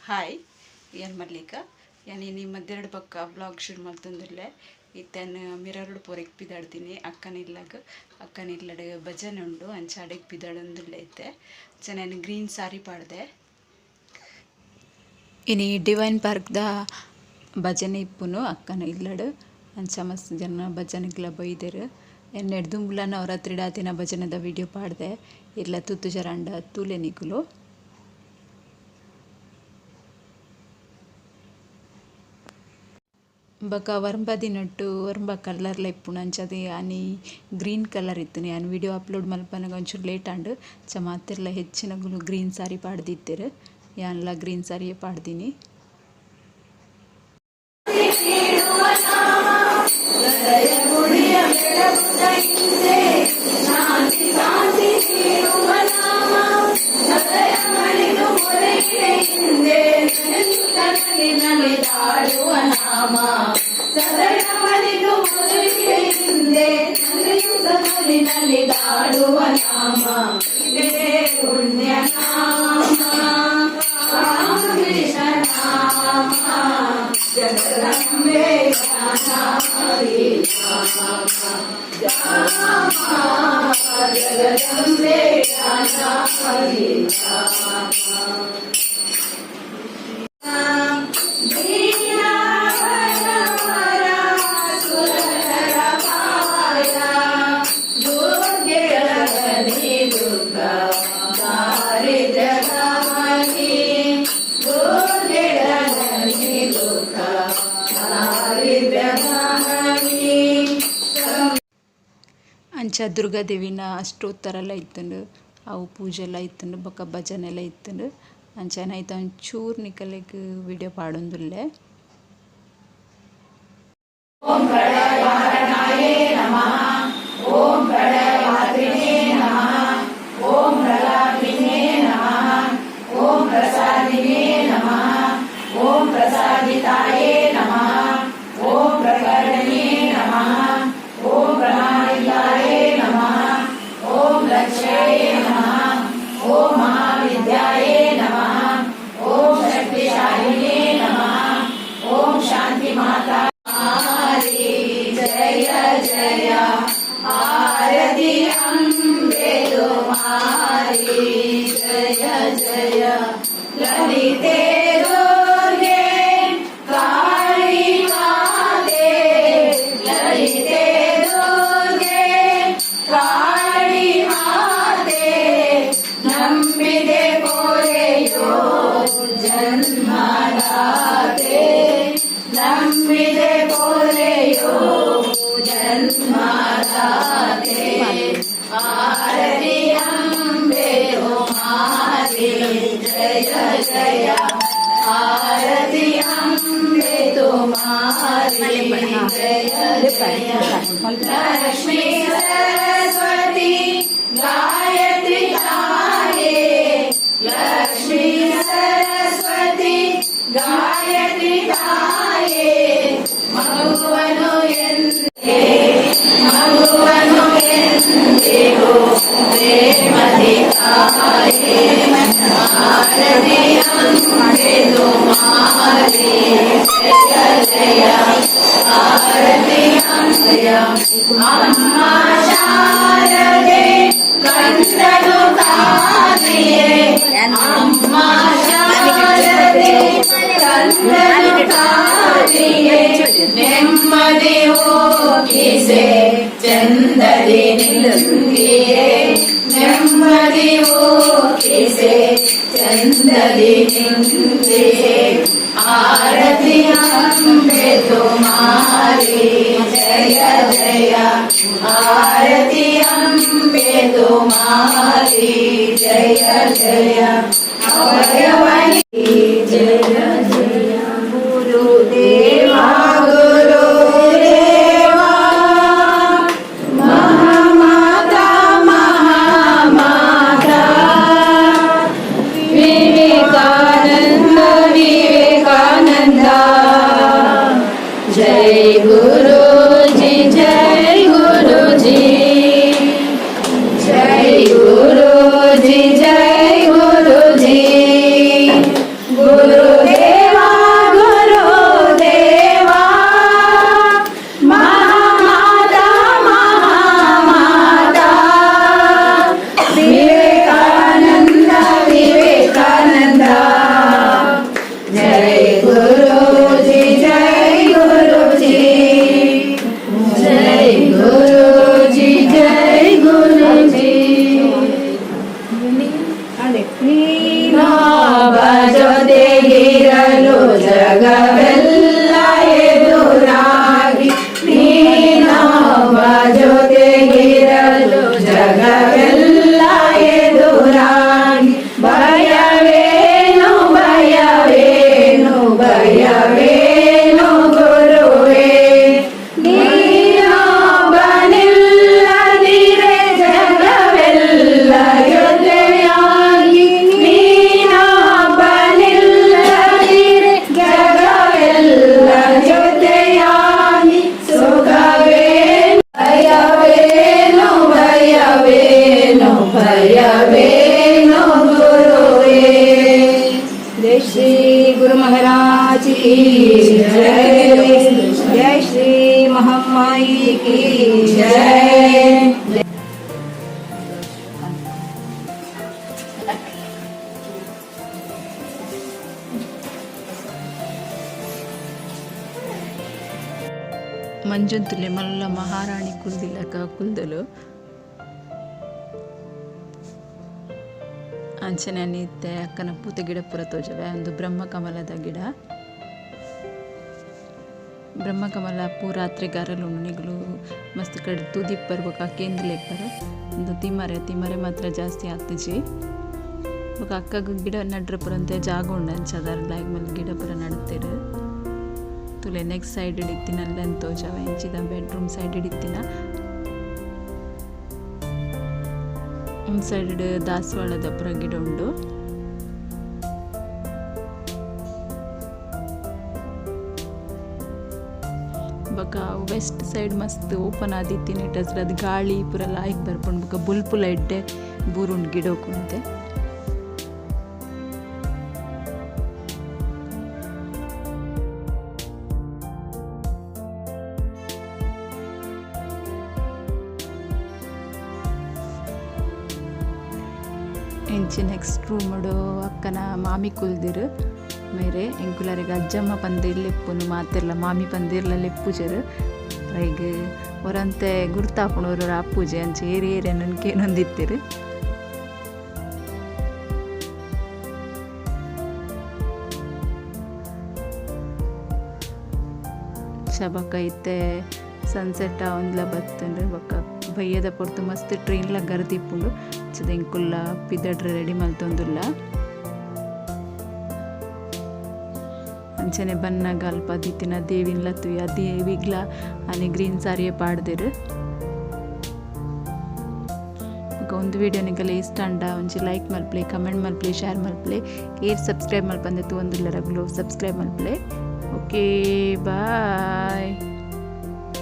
Hi, ಯಾನ್ ಮಲ್ಲಿಕ. ಯಾನ್ ಇನಿ ಮದ್ದೆರಡು ಪಕ್ಕ ವ್ಲಾಗ್ ಶುರು ಮಲ್ತೊಂದುಲ್ಲೆ. ಇತ್ತೆನ್ ಮಿರರ್ಡ್ ಪೋರೆಗ್ ಪಿದಾಡ್ದಿನಿ ಅಕ್ಕನ ಇಲ್ಲಗ್. ಅಕ್ಕನ ಇಲ್ಲಡ್ ಭಜನೆ ಉಂಡು, ಅಂಚ ಅಡೆಗ್ ಪಿದಾಡೊಂದುಲ್ಲೆ ಇತ್ತೆ. ಅಂಚ ನಾನು ಗ್ರೀನ್ ಸಾರಿ ಪಾಡ್ದೆ. ಇನಿ ಡಿವೈನ್ ಪಾರ್ಕ್ದ ಭಜನೆ ಇಪ್ಪುನು ಅಕ್ಕನ ಇಲ್ಲಡ್. ಅಂಚ ಮಸ್ತ್ ಜನ ಭಜನೆಗ್ಲ ಬೈದೆರ್. ಎಣ್ಣೆಡ್ ದುಂಬುಲ ನವರಾತ್ರಿಡ್ ಆತಿನ ಭಜನೆದ ವಿಡಿಯೋ ಪಾಡ್ದೆ. ಇರ್ಲ ತೂತು ಜರಾಂಡ ತೂಲೆ ನಿಕುಲು. ಬೊಕ ಒರ್ಂಬ ದಿನೊಟ್ಟು ಒರ್ಂಬ ಕಲರ್ಲ ಇಪ್ಪುನು. ಅಂಚಾದ್ ಆನಿ ಗ್ರೀನ್ ಕಲರ್ ಇತ್ತುಂಡು. ಯಾನ್ ವಿಡಿಯೋ ಅಪ್ಲೋಡ್ ಮಲ್ಪನಗ ಒಂಚೂರು ಲೇಟ್ ಆಂಡ್. ಅಂಚ ಮಾತೆರ್ಲ ಹೆಚ್ಚಿನಗುಲು ಗ್ರೀನ್ ಸಾರಿ ಪಾಡ್ದಿತ್ತೆರ್. ಯಾನ್ಲ ಗ್ರೀನ್ ಸಾರಿಯೇ ಪಾಡ್ದಿನಿ. ಅಂಚ ದುರ್ಗಾದೇವಿನ ಅಷ್ಟೋತ್ತರಲ ಇತ್ತುಂಡು, ಅವು ಪೂಜೆಲ ಇತ್ತುಂಡು, ಬೊಕ ಭಜನೆಲ ಇತ್ತುಂಡು. ಅಂಚನೆ ಐತ ಒಂಚೂರು ನಿಕಲೆಗ್ ವಿಡಿಯೋ ಪಾಡೊಂದುಲ್ಲೆ. ಓಂ ಪ್ರಳಯಕಾರಣಾಯೇ ನಮಃ. ಓಂ ಪ್ರಳಯವಾದ್ರಿಣೇ ನಮಃ. ಓಂ ಪ್ರಲಾಪಿನೇ ನಮಃ. ಓಂ ಪ್ರಸಾದಿನೇ ನಮಃ. ಓಂ ಪ್ರಸಾದಿತಾಯೇ ನಮಃ. ಓಂ ಪ್ರಕರಣಿನೇ ನಮಃ. ಓಂ ಪ್ರಮಾಣಿತಾಯೇ ನಮಃ. ಓಂ ಲಕ್ಷ್ಯಾಯೇ ನಮಃ. ಓಂ ಮಹಾವಿದ್ಯಾಯೇ ನಮಃ. ಓಂ ಶಕ್ತಿಶಾಲಿನೇ ನಮಃ. ಓಂ ಶಾಂತಿ ಮಾತಾ ಜಯ ಜಯ ಆರತಿ ಅಂಬೆ ತುಮಾರಿ ಜಯ ಜಯ ಲಲಿತೆ ದುರ್ಗೆ ಕಾಳಿ ಮಾತೆ ಲಲಿತೆ ದುರ್ಗೆ ಕಾಳಿ ಮಾತೆ ನಂಬಿದೆ ಪೊರೆಯೋ ಜನ್ಮದಾತೆ ನಂಬಿದೆ ಪೊರೆಯೋ ಜನ್ಮದಾತೆ ಆರತಿ ಅಂಬೆ ತುಮಾರಿ ಜಯ ಜಯ ಆರತಿ ಅಂಬೆ ತುಮಾರಿ ಜಯ ಜಯ ಲಕ್ಷ್ಮೀ ಸರಸ್ವತಿ ಗಾಯತ್ರಿ ತಾಯೇ ಲಕ್ಷ್ಮೀ ಸರಸ್ವತಿ ಗಾಯತ್ರಿ ತಾಯೇ ಮಗುವನು ಎಂದೇ ಮಗುವನು ಎಂದಿಗೂ ಪ್ರೇಮದಿ ತಾಯೇ ಆರತಿ ಅಂಬೆ ತುಮಾರಿ ಜಯ ಜಯ ಆರತಿ ಅಂಬೆಯ ಅಮ್ಮ ಶಾರದೆ ಕಂದನು ತಾನೆಯೇ ಅಮ್ಮ ಶಾರದೆ ಕಂದನು ತಾನೆಯೇ ನೆಮ್ಮದಿ ಓಕಿಸೆ ಚಂದದಿ ನಿಂದಿಯೇ ನೆಮ್ಮದಿ ಓಕಿಸೆ ಚಂದದಿ ನಿಂದಿಯೇ ಆರತಿ ಅಂಬೆ ತುಮಾರಿ ಜಯ ಜಯ ಆರತಿ ಅಂಬೆ ತುಮಾರಿ ಜಯ ಜಯ ಅಭಯವನಿ ಜಯ ಜಯ ಗುರುದೇವಾ ಗುರುದೇವಾ ಮಹಾಮಾತಾ ಮಹಾಮಾತಾ ವಿವೇಕಾನಂದ ವಿವೇಕಾನಂದ ಜೈ ಗುರುಜಿ ಜೈ ಗುರುಜಿ ಜೈ ಗುರುಜಿ ಜೈ ಗುರುಜಿ ಗುರು. ಜಗವೆಲ್ಲ ಎದುರಾಗಿ ನೀನೊಬ್ಬ ಜೊತೆಗಿರಲು ಜಗವೆಲ್ಲ ಎದುರಾಗಿ ಭಯವೇನು ಭಯವೇನು ಭಯವೇನು ಗುರುವೇ ನೀನೊಬ್ಬನಿಲ್ಲದಿರೆ ಜಗವೆಲ್ಲ ಜೊತೆಯಾಗಿ ನೀನೊಬ್ಬನಿಲ್ಲದಿರೆ ಜಗವೆಲ್ಲ ಜೊತೆಯಾಗಿ ಸುಖವೇನು ಭಯವೇನು ಭಯವೇನು ಭಯವೇನು ಗುರುವೇ. जय श्री गुरु महाराज की जय. जय श्री महामाई की जय. ಮಂಜುಂತುಲೆ ಮಲ್ಲ ಮಹಾರಾಣಿ ಕುಲ್ದಿಲ್ಲಕ ಕುಲ್ದಲು. ಅಂಚನೆ ಇತ್ತೆ ಅಕ್ಕನ ಪೂತ ಗಿಡ ಪೂರ ತೋಜವೆ. ಒಂದು ಬ್ರಹ್ಮಕಮಲದ ಗಿಡ. ಬ್ರಹ್ಮಕಮಲ ಪೂ ರಾತ್ರಿ ಗರಲುಂಡು. ನಿಗುಲು ಮಸ್ತ್ ಕಡೆ ತೂದಿಪ್ಪರ್ ಬೊಕ ಕೇಂದ್ಲೆಪ್ಪರ್. ಒಂದು ತಿಮರೆ, ತಿಮರೆ ಮಾತ್ರ ಜಾಸ್ತಿ ಆತಿಜಿ. ಬೊಕ ಅಕ್ಕಗ್ ಗಿಡ ನಡ್ರೆ ಪೂರ ಒಂತೆ ಜಾಗ ಉಂಡು. ಅಂಚ ದಾರ್ ಮಲ್ ಗಿಡ ಪೂರ ನಡ್ತೆರ್. ತೂಲೆ, ನೆಕ್ಸ್ಟ್ ಸೈಡ್ ಇತ್ತಿನ ಅಲ್ಲನ್ ತೋಜಾವೆ. ಇಂಚಿದ ಬೆಡ್ರೂಮ್ ಸೈಡ್ ಇತ್ತಿನ ಒಂದ್ ಸೈಡ್ ದಾಸವಾಳದ ಪೂರ ಗಿಡ ಉಂಡು. ಬೊಕ ವೆಸ್ಟ್ ಸೈಡ್ ಮಸ್ತ್ ಓಪನ್ ಆದಿತ್ತಿನ ಅದು ಗಾಳಿ ಪೂರ ಲಾಯ್ಕ್ ಬರ್ಪುಂಡು. ಬೊಕ ಬೊಲ್ಪುಲ ಎಡ್ಡೆ ಬೂರುಂಡು ಗಿಡೊಕುಂತೆ. ಇಂಚಿ ನೆಕ್ಸ್ಟ್ ರೂಮುಡು ಅಕ್ಕನ ಮಾಮಿ ಕುಲ್ದಿರು ಮೇರೆ. ಎಂಕುಲರೆಗ್ ಅಜ್ಜಮ್ಮ ಪಂದ್ ಲೆಪ್ಪುನು ಮಾತೆರ್ಲ ಮಾಮಿ ಪಂದ್ ಲೆಪ್ಪುಜೆರ್. ಐಗ್ ಒರಂತೆ ಗುರ್ತಾಪುಂಡು ಒರೊರ ಅಪ್ಪುಜೆ. ಅಂಚ ಏರ್ ಏರೆನ್ ಕೇನೊಂದಿತ್ತೆರ್. ಬೊಕ ಇತ್ತೆ ಸನ್ಸೆಟ್ ಆವೊಂದ್ಲ ಬತ್ತುಂಡು. ಬೊಕ ಬಯ್ಯದ ಪೊರ್ತು ಮಸ್ತ್ ಟ್ರೈನ್ ಲ ಗರ್ದಿ ಇಪ್ಪುಂಡು. ಅಂಚದ ಎಂಕುಲ್ಲ ಪಿದಡ್ರೆ ರೆಡಿ ಮಲ್ತೊಂದುಲ್ಲ. ಅಂಚನೆ ಬನ್ನಗ ಅಲ್ಪ ದೀತಿನ ದೇವಿನ್ಲ ತೂಯ. ದೇವಿಗ್ಲ ಆನಿ ಗ್ರೀನ್ ಸಾರಿಯೇ ಪಾಡ್ದೆರ್. ಬೊಕ ಒಂದು ವಿಡಿಯೋ ನಿಕಲೆ ಇಷ್ಟ ಆಂಡ ಒಂಜಿ ಲೈಕ್ ಮಲ್ಪುಲೆ, ಕಮೆಂಟ್ ಮಲ್ಪುಲೆ, ಶೇರ್ ಮಲ್ಪುಲೆ. ಏರ್ ಸಬ್ಸ್ಕ್ರೈಬ್ ಮಲ್ಪಂದೆ ತೂವೊಂದುಲ್ಲೆರ್ ಅಗುಲು ಸಬ್ಸ್ಕ್ರೈಬ್ ಮಲ್ಪುಲೆ. Okay, bye.